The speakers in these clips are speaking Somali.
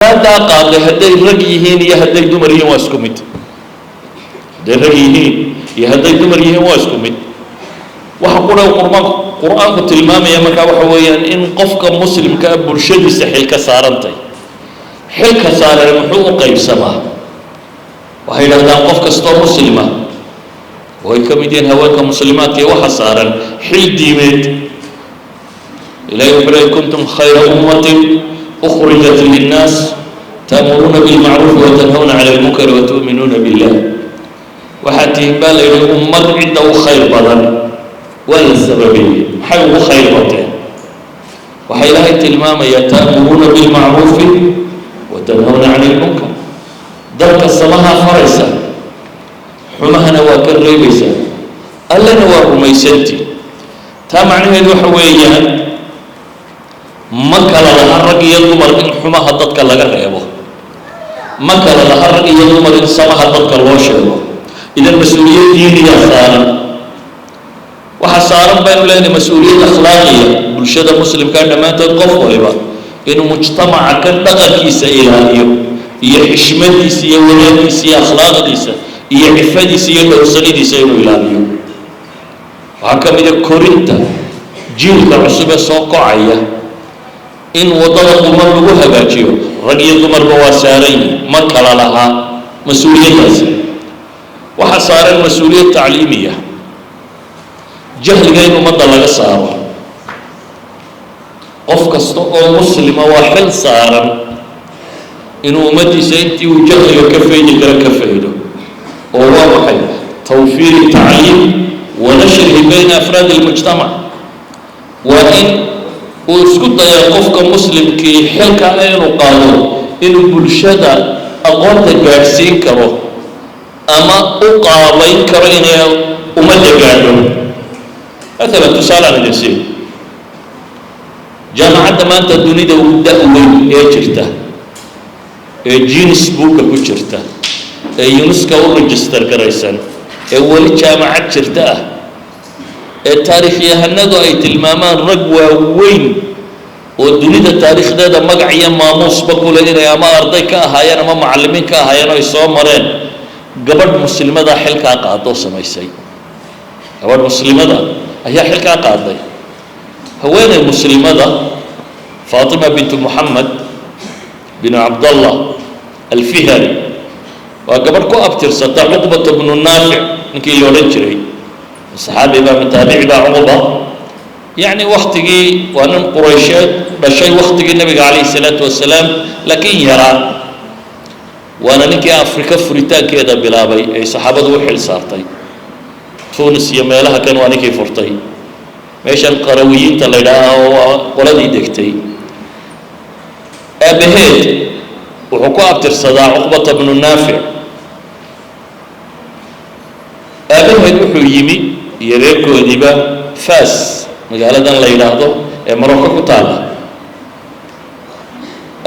Daa qaaday, hadday rag yihiin iyo hadday dumar yihiin, waa isku mid. Hadday rag yihiin iyo hadday dumar yihiin, waa isku mid. Waxa qura qurbaanku Qur-aanku tilmaamaya markaa waxa weeyaan in qofka Muslimkaa bulshadiisa xil ka saarantay. Xilka saaran muxuu u qaybsamaa? Waxay yidhahdaan qof kastoo muslima, oo ay ka mid yihiin haweenka muslimaadka, ee waxa saaran xil diimeed. Ilahi wuxuu leey: "كنتم خير أمة أخرجت للناس تأمرون بالمعروف وتنهون عن المنكر وتؤمنون بالله." Waxaad tihiin, baa la yidhi, ummad cidda u khayr badan. Waa la sababeeyey maxay ugu khayr bateen. Waxaa Ilaahay tilmaamayaa: تأمرون بالمعروف وتنهون عن المنكر. Dadka samaha faraysa, xumahana waa ka reebaysaa, Allana waa rumaysantii. Taa macnaheedu waxa weeyaan ma kala laha rag iyo dumar in xumaha dadka laga reebo, ma kala laha rag iyo dumar in samaha dadka loo sheego. Idan mas-uuliyad diiniyaa saaran. Waxaa saaran, baynu leenahay, mas-uuliyad akhlaaqiya. Bulshada Muslimkaa dhammaantood, qof waliba inuu mujtamaca kan dhaqankiisa ilaaliyo, iyo xishmadiisa, iyo wanaagiisa, iyo akhlaaqdiisa, iyo cifadiisa, iyo dhowrsanidiisa inuu ilaaliyo. Waxaa ka mid a korinta jiilka cusub ee soo kocaya in waddada quman lagu hagaajiyo. Rag iyo dumarba waa saaran yihin, ma kala lahaa mas-uuliyaddaasi. Waxaa saaran mas-uuliyad tacliimiya, jahliga in ummadda laga saaro. Qof kasta oo Muslima waa xil saaran inuu ummaddiisa intii uu jahliga ka faydi karo ka faydo, oo waa maxay? توفير التعليم ونشره بين أفراد المجتمع. Waa in uu isku daya qofka Muslimkii xilka inuu qaado, inuu bulshada aqoonta gaadhsiin karo ama u qaabayn karo inay ummadda gaadho. Maalan, tusaalaan idin siiyo: jaamacadda maanta dunida ugu da' weyn ee jirta, ee Guinness Book-a ku jirta, ee UNESCO u register garaysan, ee weli jaamacad jirta ah, ee taariikhyahanadu ay tilmaamaan rag waaweyn oo dunida taariikhdeeda magac iyo maamuusba kule inay ama arday ka ahaayeen ama macallimiin ka ahaayeen oo ay soo mareen, gabadh Muslimada xilkaa qaadoo samaysay. Gabadh Muslimada ayaa xilkaa qaaday, haweeney Muslimada, Faatima bintu Moxamed bin Cabdallah Alfihari. Waa gabadh ku abtirsata Cuqbata bnu Naafic, ninkii la odhan jiray. Saxaabi baa, taabici baa Cuqba. Yacni waktigii, waa nin Quraysheed, dhashay waktigii Nabiga calayhi salaatu wasalaam, laakiin yaraa. Waana ninkii Afrika furitaankeeda bilaabay ay saxaabadu u xil saartay. Tunis iyo meelaha kan waa ninkii furtay. Meeshan Qarawiyiinta la yidhaaha oo waa qoladii degtay. Aabaheed wuxuu ku abtirsadaa Cuqbata bnu Naafic. Aabaheed wuxuu yimi iyo reerkoodiiba Fas, magaaladan la yidhaahdo ee Marocco ku taalla.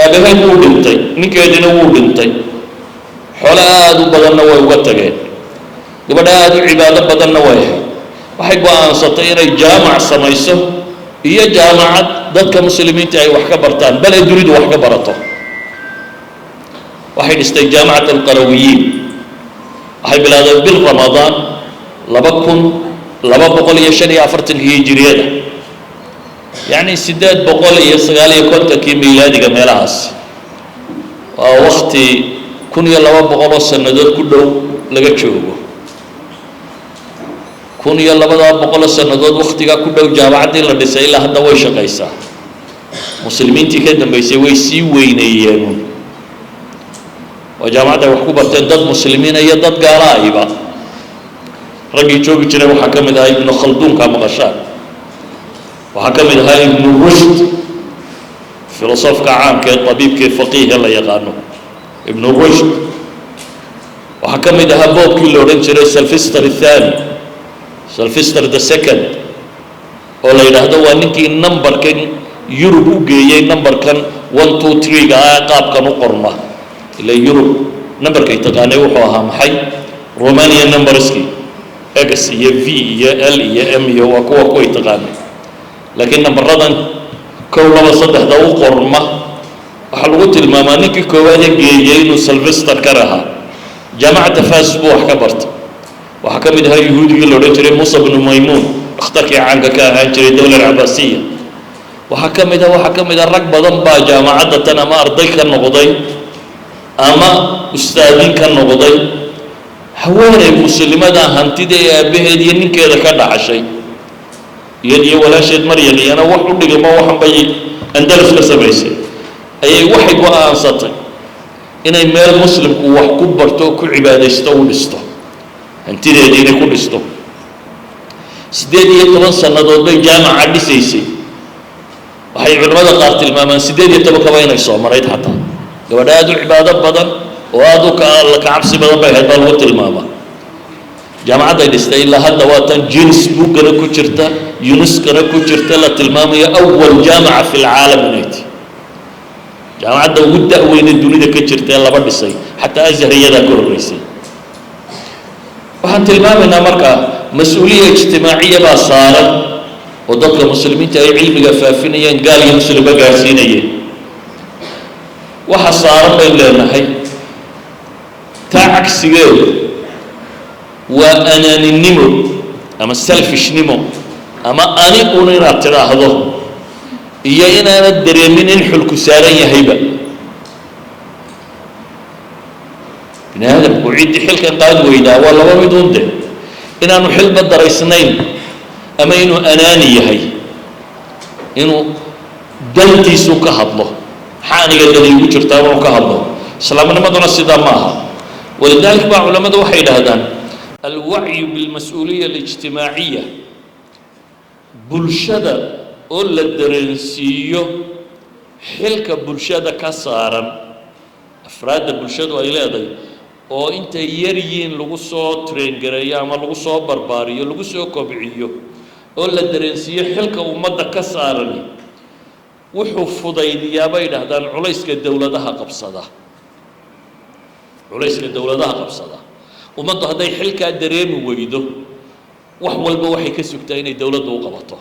Aabaheed wuu dhintay, ninkeediina wuu dhintay, xoolo aada u badanna way uga tageen. Gabadha aada u cibaado badanna way ahayd. Waxay go-aansatay inay jaamac samayso iyo jaamacad dadka Muslimiinta ay wax ka bartaan, bal ay dunidu wax ka barato. Waxay dhistay Jaamacat Alqarawiyiin. Waxay bilaadeen bil Ramadaan 2245-kii hijiriyada, yacni 859-kii miilaadiga meelahaas. Waa wakti 1200 oo sannadood ku dhow laga joogo. Kun iyo labadaa boqoloo sannadood waktigaa ku dhow jaamacaddii la dhisay ilaa hadda way shaqaysaa. Muslimiintii ka dambeysay way sii weyneeyeen. Waa jaamacadda ay wax ku barteen dad Muslimiina iyo dad gaala ayba. Raggii joogi jiray waxaa ka mid ahaa Ibnu Khalduunka maqashaan, waxaa ka mid ahaa Ibnu Rushd, filosofka caamka ee tabiibka ee faqiiha la yaqaano, Ibnu Rushd. Waxaa ka mid ahaa pope-kii la odhan jiray Sylvester Athani, Sylvester the Second, oo la yidhaahdo waa ninkii numberkan Yurub u geeyey, numberkan 1 2 3-ga ah, qaabkan u qorma. Ila Yurub numberkay taqaanay wuxuu ahaa maxay? Romanian numberski, X iyo V iyo L iyo M iyo waa kuwa kuway taqaanay, laakiin nambaradan kow, laba, saddexda u qorma. Waxaa lagu tilmaamaa ninkii koowaad ee geeyey inuu Sylvester Kar ahaa. Jaamacadda Fas buu wax ka bartay. Waxaa ka mid ahaa Yuhuudigii la odhan jiray Muusa bnu Maymuun, dhakhtarkii caanka ka ahaan jiray dowla Cabaasiya. Waxaa ka mid ah rag badan baa jaamacadda tan ama arday ka noqday ama ustaadiin ka noqday. Haweeney muslimada hantida ee aabbaheed iyo ninkeeda ka dhaxashay, iyad iyo walaasheed Maryan iyana wax u dhigamo waxan bay Andalus ka samaysay, ayay waxay go-aansatay inay meel muslimku wax ku barto oo ku cibaadaysto u dhisto, hantideedii inay ku dhisto. 18 sannadood bay jaamaca dhisaysay. Waxay culimmada qaar tilmaamaan 18-kaba inay soomanayd. Xataa gabadha aada u cibaado badan oo aada u alla kacabsi badan bay ahayd baa lagu tilmaamaa. Jaamacadday dhistay ilaa hadda waa tan Guinness Bookana ku jirta, UNESCO-na ku jirta, la tilmaamayo أول جامعة في العالم inay tahay, jaamacadda ugu da-weyne dunida ka jirta ee laba dhisay. Xataa Azhariyadaa ka horreysay. Waxaan tilmaamaynaa markaa mas-uuliya ijtimaaciya baa saaran oo dadka muslimiinta ay cilmiga faafinayeen, gaal iyo muslimba gaadhsiinayeen. Waxa saaran baynu leenahay, taa cagsigeedu waa anaaninimo ama selfishnimo ama ani un inaad tidhaahdo iyo inaanad dareemin in xulku saaran yahayba. Bini aadamku ciddii xilkan qaad weydaa waa laba mid un de: inaanu xilba daraysnayn ama inuu anaani yahay, inuu dantiisu ka hadlo, maxaa aniga dani igu jirtaa inuu ka hadlo. Islaamnimaduna sidaa ma aha. ولذلك baa culammadu waxay yidhaahdaan الوعي بالمسؤولية الاجتماعية, bulshada oo la dareensiiyo xilka bulshada ka saaran, afraadda bulshadu ay leedahay, oo intay yar yihiin lagu soo train-gareeyo ama lagu soo barbaariyo, lagu soo kobciyo, oo la dareensiiyo xilka ummadda ka saarani, wuxuu fudaydiyaa bay idhaahdaan culayska dowladaha qabsada. Culayska dowladaha qabsada, ummaddu hadday xilkaa dareemi weydo, wax walba waxay ka sugtaa inay dowladdu u qabato: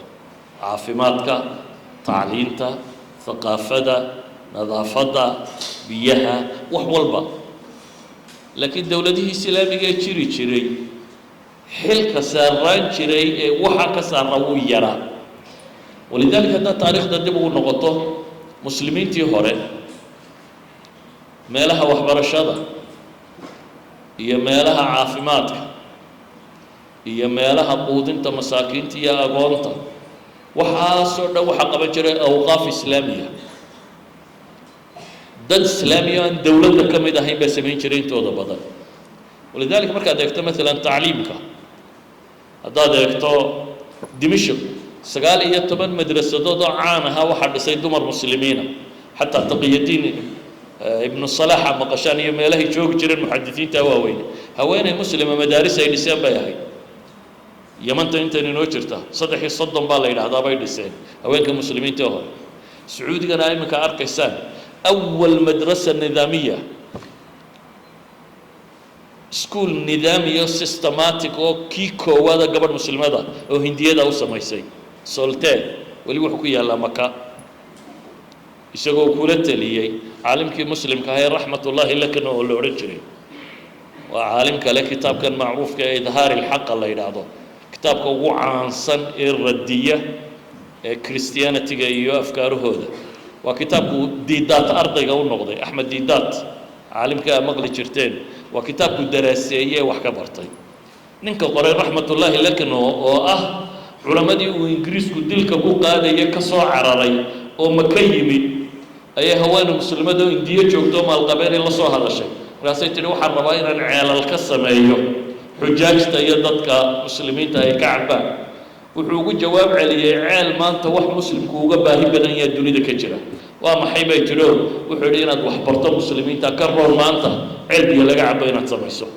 caafimaadka, tacliinta, thaqaafada, nadaafadda, biyaha, wax walba. Laakiin dowladihii islaamiga ee jiri jiray, xilka saaraan jiray ee waxa ka saara wuu yaraa. ولذلك haddaad taariikhda dib ugu noqoto, muslimiintii hore meelaha waxbarashada iyo meelaha caafimaadka iyo meelaha quudinta masaakiinta iyo agoonta, waxaasoo dhan waxaa qaban jiray awqaaf islaamiya. Dad islaamiya aan dowladda ka mid ahayn baa samayn jiray intooda badan. ولذلك markaad eegto maalan tacliimka, haddaad eegto Dimishq, 19 madrasadood oo caan ahaa waxaa dhisay dumar muslimiina. Xataa Taqiyadiin Ibnu Salaaxa maqashaan iyo meelahay joogi jireen muxadisiinta waaweyne, haweeney muslima madaaris ay dhiseen bay ahayd. Yamanta intan inoo jirta 33 baa la yidhaahdaa bay dhiseen haweenka muslimiinta hore. Sacuudigana iminka arkaysaan, أول مدرسة نظامية, school nidaamiyo systematic oo kii koowaada, gabadh muslimada oo Hindiyada u samaysay, Soltee, weli wuxuu ku yaallaa Maka, isagoo kula teliyey caalimkii muslimka ahaa ee Raxmatullaahi Lakna oo la odhan jiray. Waa caalim kale, kitaabkan macruufka ee إظهار الحق la yidhaahdo, kitaabka ugu caansan ee radiya ee Christianity-ga iyo afkaarahooda, waa kitaabku Diidaat ardayga u noqday, Axmed Diidaat, caalimka aa maqli jirteen, waa kitaabku daraaseeye wax ka bartay. Ninka qoray, Raxmatullaahi Lakno, oo ah culammadii uu Ingiriisku dilka ku qaadaya ka soo cararay oo Maka yimid, ayay haweeney muslimada oo Indiyo joogto maalqabeenay la soo hadashay. Markaasay tidhi, "Waxaan rabaa inaan ceelal ka sameeyo xujaajta iyo dadka muslimiinta ay ka cabaan." Wuxuu ugu jawaab celiyey, "Ceel maanta wax muslimku uga baahi badan yaha dunida ka jira waa maxay?" bay tidho. Wuxuu yidhi, "Inaad wax barto muslimiinta ka roon maanta ceel biyo laga cabo inaad samayso."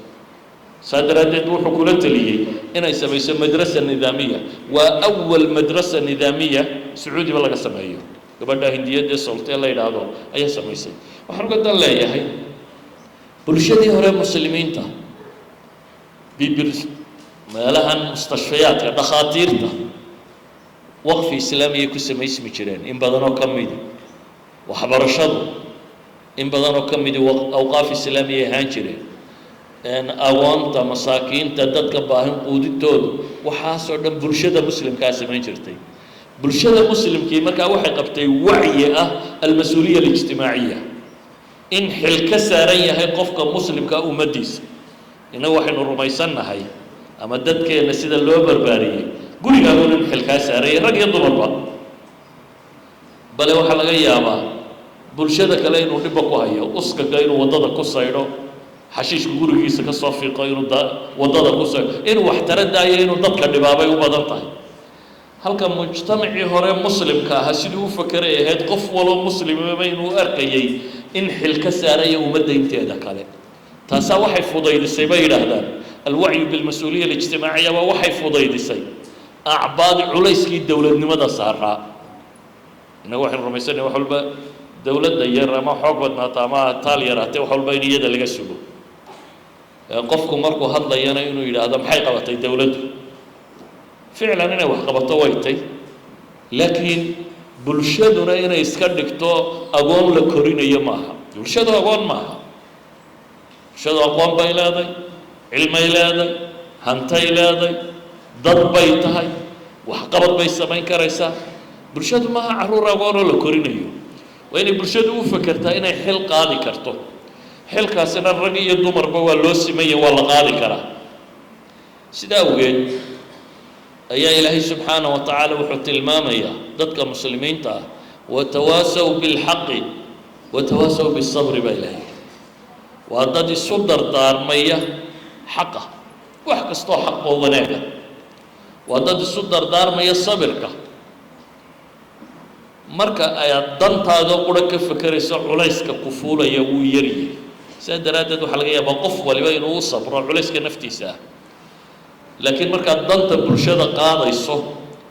Saa daraaddeed wuxuu kula teliyey inay samayso مدرسة نظامية. Waa أول مدرسة نظامية Sacuudiba laga sameeyo. Gabadha Hindiyadee Soltee la yidhaahdo ayaa samaysay. Waxaan uga dan leeyahay, bulshadii hore muslimiinta, bibir meelahan mustashfayaadka, dhakhaatiirta waqfi islaamiyay ku samaysmi jireen in badanoo ka midi. Waxbarashadu In badan oo ka midi awqaaf islaamiya ahaan jireen. Agoonta, masaakiinta, dadka baahin quudintoodu, waxaasoo dhan bulshada muslimkaa samayn jirtay. Bulshada muslimkii markaa waxay qabtay wacyi ah المسؤولية الاجتماعية, in xil ka saaran yahay qofka muslimka ummaddiisa. Innagu waxaynu rumaysannahay, ama dadkeenna sida loo barbaariyey, gurigaagun in xil kaa saaranyay, rag iyo dumarba. Bale waxaa laga yaabaa bulshada kale inuu dhibba ku hayo, uskaga inuu waddada ku saydho, xashiishka gurigiisa ka soo fiiqo, inuu waddada ku saydho, inuu wax tara daayo, inuu dadka dhibaabay u badan tahay. Halka mujtamacii hore muslimka ahaa siduu u fakeray ahayd qof waloo muslimaba inuu arkayay in xil ka saaraya ummadda inteeda kale. Taasaa waxay fudaydisay, bay yidhaahdaan, الوعي بالمسؤولية الاجتماعية baa waxay fudaydisay acbaadi culayskii dowladnimada saaraa. Innagu waxaynu rumaysanay wax walba dowladda yar ama xoog badnaata ama taal yaraatee, wax walba in iyada laga sugo. Qofku markuu hadlayana inuu yidhaahdo, "Maxay qabatay dowladdu?" Ficlan inay wax qabato way tay, laakiin bulshaduna inay iska dhigto agoon la korinayo maaha. Bulshadu agoon maaha. Bulshadu aqoon bay leeday, cilmay leeday, hantay leeday, dad bay tahay, waxqabad bay samayn karaysaa. Bulshadu maaha carruur agoonoo la korinayo. Waa inay bulshadu u fekertaa inay xil qaadi karto. Xilkaasina rag iyo dumarba waa loo simanya, waa la qaadi karaa. Sidaa awgeed ayaa Ilaahay subxaanaه wa tacaala wuxuu tilmaamayaa dadka muslimiinta ah: وتواصوا بالحق وتواصوا بالصبر baa Ilahay yidhi. Waa dad isu dardaarmaya xaqa, wax kastoo xaq oo wanaaga. Waa dad isu dardaarmaya sabirka. Marka ayaad dantaada qura ka fekerayso, culayska ku fuulaya wuu yaryahay. Sidaa daraaddeed waxaa laga yaabaa qof waliba inuu u sabro culayska naftiisa ah, laakiin markaad danta bulshada qaadayso,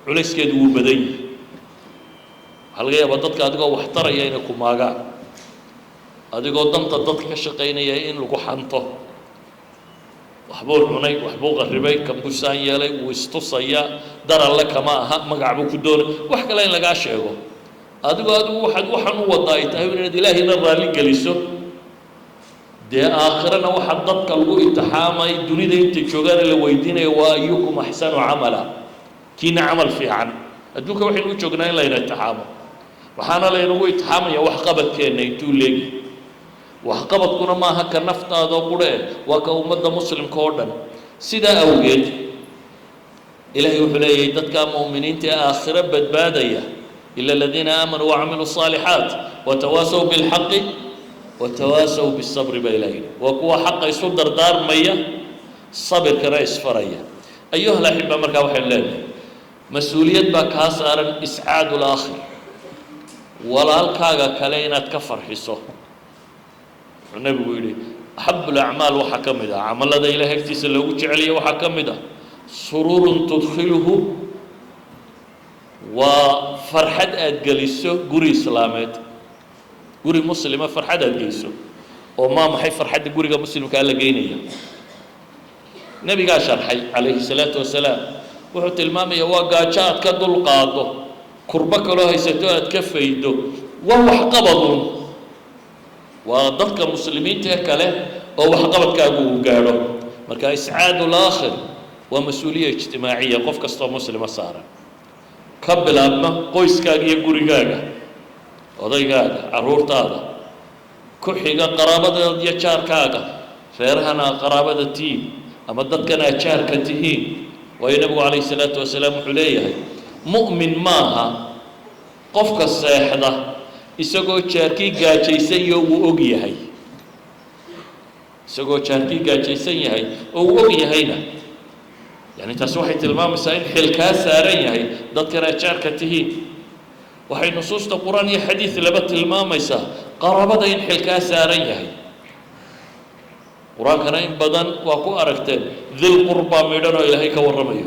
culayskeedu wuu badan yahay. Waxaa laga yaabaa dadka adigoo wax taraya inay ku maagaan, adigoo danta dadka ka shaqaynaya in lagu xanto: "Waxbuu cunay, waxbuu qarribay, kambusaan yeelay, wuu istusayaa, daralle kama aha, magac buu ku doonay," wax kale in lagaa sheego, adigoo adigu waxaad waxaan u wadaa ay tahay inaad Ilaahayna raalli geliso. Dee aakhirana waxaa dadka lagu imtixaamay dunida intay joogaana la weydiinaya waa أيكم أحسن عملا, kiina camal fiican. Adduunka waxaynu u joognaa in layna imtixaamo, waxaana laynagu imtixaamaya waxqabadkeenna intuu leegi. Waxqabadkuna maaha ka naftaadoo qurhe, waa ka ummadda muslimka oo dhan. Sidaa awgeed Ilaahay wuxuu leeyahay dadka mu'miniinta ee aakhiro badbaadaya: إلا الذين آمنوا وعملوا الصالحات وتواصوا بالحق وتواصوا بالصبر baa Ilaha yidhi. Waa kuwa xaqa isu dardaarmaya, sabirkana isfaraya. أيها الأحبة, markaa waxaynu leenahay mas-uuliyad baa kaa saaran إسعاد الآخر, walaalkaaga kale inaad ka farxiso. Wuxuu Nebigu yidhi: أحب الأعمال, waxaa ka mid ah camalada Ilahay agtiisa loogu jeceliya, waxaa ka mid ah سرور تدخله, waa farxad aada geliso guri islaameed, guri muslima farxad aada geyso. Oo maa maxay farxadda guriga muslimkaa la geynaya? Nebigaa sharxay calayhi salaatu wasalaam. Wuxuu tilmaamaya waa gaajo aad ka dulqaado, kurbo kaloo haysato aad ka faydo, waa waxqabadun, waa dadka muslimiinta ee kale oo waxqabadkaagu uu gaadho. Marka إسعاد الآخر waa mas-uuliya ijtimaaciya qof kastoo muslima saaran, ka bilaabma qoyskaaga iyo gurigaaga, odaygaaga, carruurtaada, ku xiga qaraabadaada iyo jaarkaaga, reerahana qaraabada tihiin ama dadkan aad jaarka tihiin. Waayo, Nebigu calayhi salaatu wasalaam wuxuu leeyahay: mu'min maaha qofka seexda isagoo jaarkii gaajaysan iyo uu og yahay, isagoo jaarkii gaajaysan yahay oo uu og yahayna. Yani taasi waxay tilmaamaysaa in xil kaa saaran yahay dadkan aad jaarka tihiin. Waxay nusuusta Qur-aan iyo xadiid laba tilmaamaysaa qaraabada in xil kaa saaran yahay. Qur-aankana in badan waa ku aragteen ذي القربى midhan oo Ilaahay ka warramayo.